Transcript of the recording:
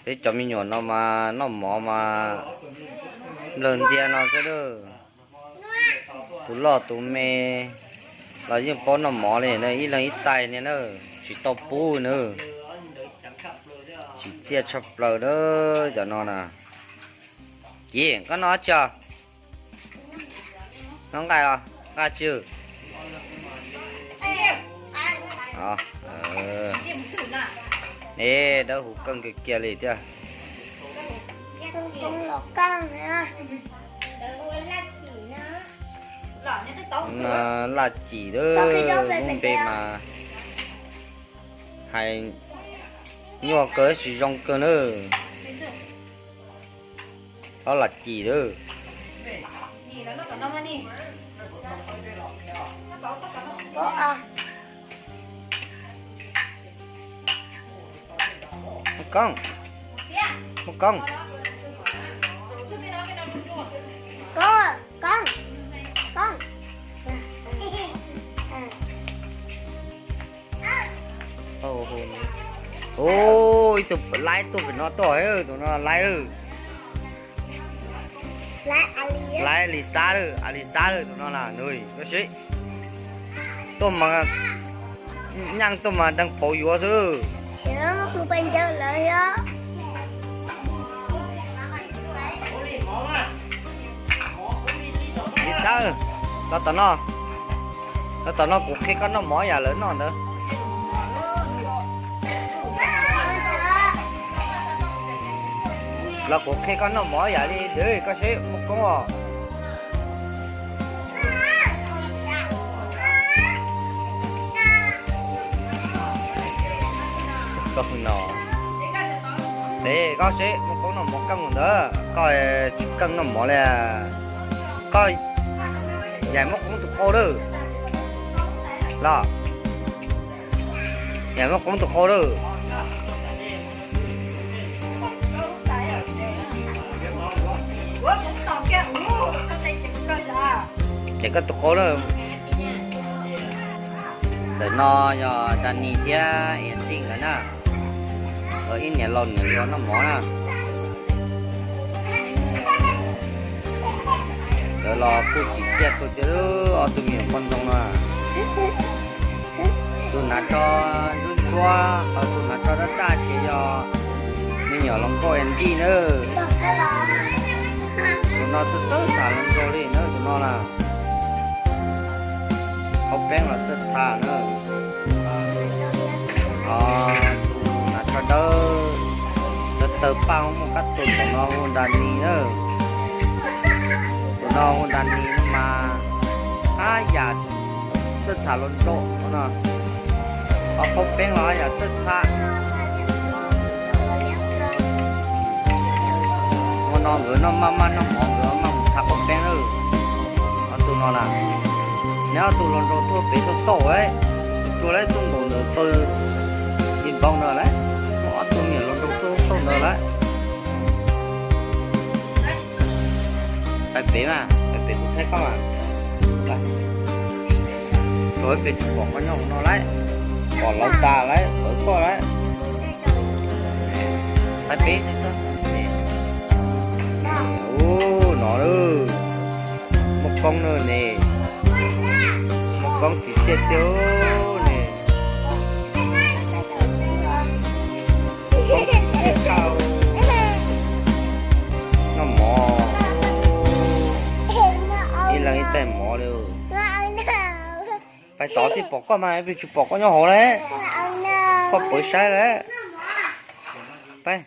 Peb cov me nyuam no mas noj mov mas nplawg ntiag no xwb lawm. Tus loj tus me los yeej paub noj mov li na, ib leeg ib tais niag na, tsis tau pub na. Tsim txiaj tshaj plaws na cov no na. Kiv, koj noj tsi os? Noj nqaij los nqaij tsi? E, dawb huv qeej kiag kiag li thiab. Laj cim lub npe mas hais nyuaj kawg, tsis zoo kawg na. Ob laj cim lawm. Muaj koob, muaj koob. Ib tug laib tuaj pem no tuaj, tus no laib. Laib Lis Xab lawm, Lis Xab lawm tus no na, nws koj sim. Tuaj mas, nyeej tuaj mas deeg pauv yuav xwb. Lis Xab, los tom no, los tom no kuv qhia koj noj mov yam lawv noj ntawd. Los kuv qhia koj noj mov yam li ntawd koj seb muaj koob os. Koj no, es koj seb muaj koob noj mov keej mus ntawd, koj tsis keej noj mov li. Koj yam muaj koob tus qau lawm los, yam muaj koob tus qau lawm. Ces koj tus qau lawm. Ntawm no yog Dani thiab Ias Tij nkawd na. Nkawd ib niam laus niam hluas noj mov na. Nkawd los kuj tsim txiaj kawg thiab, ob tug me nyuam poj ntxoog no. Tus hnav tso ntsuab ntsuab, ho tus hnav tso daj daj ces yog me nyuam hluas nkauj Ias Tij na. Tus no txawj txawj tham hluas nraug li na tus no na. Qaub peeb los txawj tham na. Ho tus hnav tso dawb, tawg tawg paj muaj kab tus, tus no hu Dani na. Tus no hu Dani no mas haj yam txawj tham hluas nraug no. Ho qaub peeb los haj yam txawj tham. Ua no nkawd noj maj maj noj mov nkawd maj mus tham qaub peeb lawm. Ob tug no na, neb ob tug hluas nraug tuaj pem tuaj xauj lawm, tsuas lawv tuaj nkaum ntawm pawg ib npaug ntawd lawm, muaj ob tug me nyuam hluas nraug tuaj xauj ntawd lawm. Pais pem mas, pais pem kuv thaij koj mas. Tsuas pem tsis pom koj nyob hauv no lawm, pom lawv tas lawm, pawv koj lawm. Pais pem. Ub, no lawm. Muaj koob na ne. Muaj koob tsim txiaj tiag ne. Muaj koob tsim txiaj tshaj. Noj mov. Ib leeg ib tais mov li. Pais tod thiaj pom koj mas, peb tsis pom koj nyob hauv lawm. Koj pawv saib lawm. Pais.